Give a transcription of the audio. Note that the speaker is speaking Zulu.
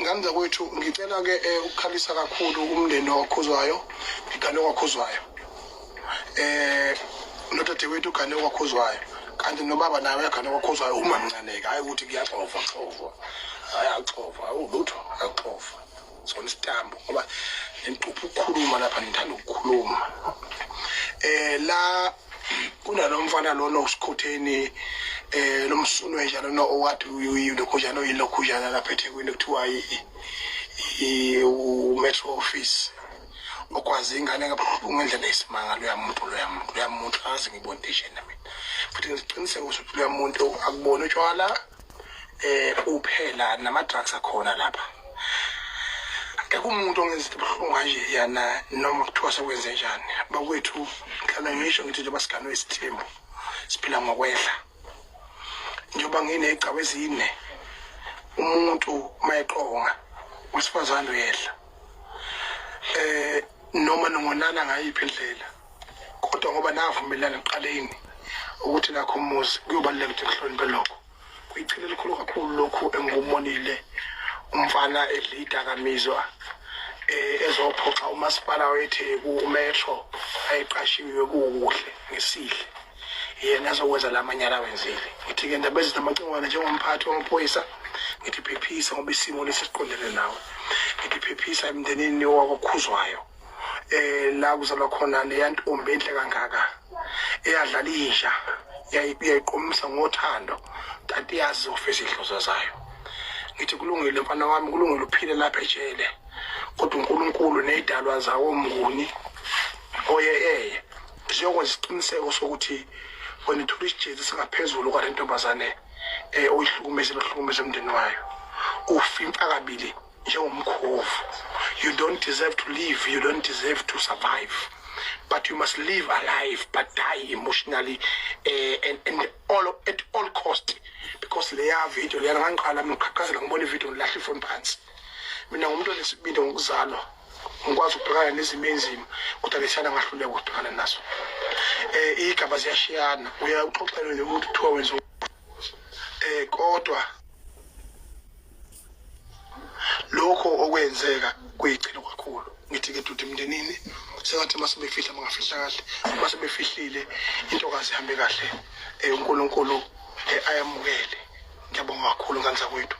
Ngane zakwethu, ngicela ke ukukhalisa kakhulu umndeni wakhuzwayo, ngigane kwakhuzwayo. Nodadewethu ugane kwakhuzwayo, kanti nobaba naye uyagane kwakhuzwayo uma mncane ke, hayi ukuthi kuyaxova xova. Hayi axova, awulutho axova. Sona isitambu ngoba ngiqupha ukukhuluma lapha, ngithanda ukukhuluma. La kunalomfana lona osikhotheni, lomsunwe njalo no okade uyilokhujana, oyilokhujana lapha eThekwini kuthiwa u-metro office, okwazi ingane ngabuhlungu ngendlela eyisimanga. Loya muntu, loya muntu, loya muntu azi ngibone njena mina, futhi ngiqiniseke ukuthi loya muntu akubona utshwala uphela nama-drugs akhona lapha. Akekho umuntu ongenza into ebuhlungu kanje yana, noma kuthiwa sekwenze njani. Bakwethu, ngihlala ngisho ngithi njengoba siganwe isithembu siphila ngokwehla, njengoba nginey'gcawu ezine, umuntu uma eqonga wesifazane uyehla, noma nongonana ngayiphi indlela, kodwa ngoba navumelana ekuqaleni ukuthi nakho umuzi, kuyobaluleka ukuthi kuhloniphe lokho. Kuyichile elikhulu kakhulu lokhu engikubonile, umfana edla idakamizwa, ezophoxa umasipala weTheku, umetro ayiqashiwe kukuhle ngesihle, yena azokwenza la manyala awenzile. Ngithi-ke ndaba ezinamacingwane, njengomphathi wamaphoyisa ngithi phephisa, ngoba isimo lesi siqondene nawe. Ngithi phephisa emndenini wakwakhuzwayo, la kuzalwa khona leya ntombi enhle kangaka eyadlala inja yayiqomisa ngothando, kanti yazi zofeza iy'hlozo zayo. Ngithi kulungile mfana wami, kulungile uphile lapha ejele, kodwa uNkulunkulu ney'dalwa zawo mnguni oye eye ziyokwenza isiqiniseko sokuthi wena uthola isijezi singaphezulu kwale ntombazane oyihlukumezile, ohlukumeza umndeni wayo. Ufimfa kabili njengomkhovu. You don't deserve to live, you don't deserve to survive, but you must live alive but die emotionally, and all at all cost, because leya video leyana, ngangiqala mina ngiqhaqhazela ngibona ivideo, ngilahla ifoni phansi. Mina ngumuntu onesibindi ngokuzalwa, ngikwazi ukubhekana nezimo enzima, kodwa lesiyana ngahluleka ukubhekana naso. Igaba ziyashiyana, uya uxoxele nomuntu kuthiwa wenza, kodwa lokho okwenzeka kuyichilo kakhulu. Ngithi-ke dudu emndenini, sengathi uma sebefihla bangafihla kahle, uma sebefihlile intokazi ihambe kahle, uNkulunkulu ayamukele. Ngiyabonga kakhulu ngane zakwethu.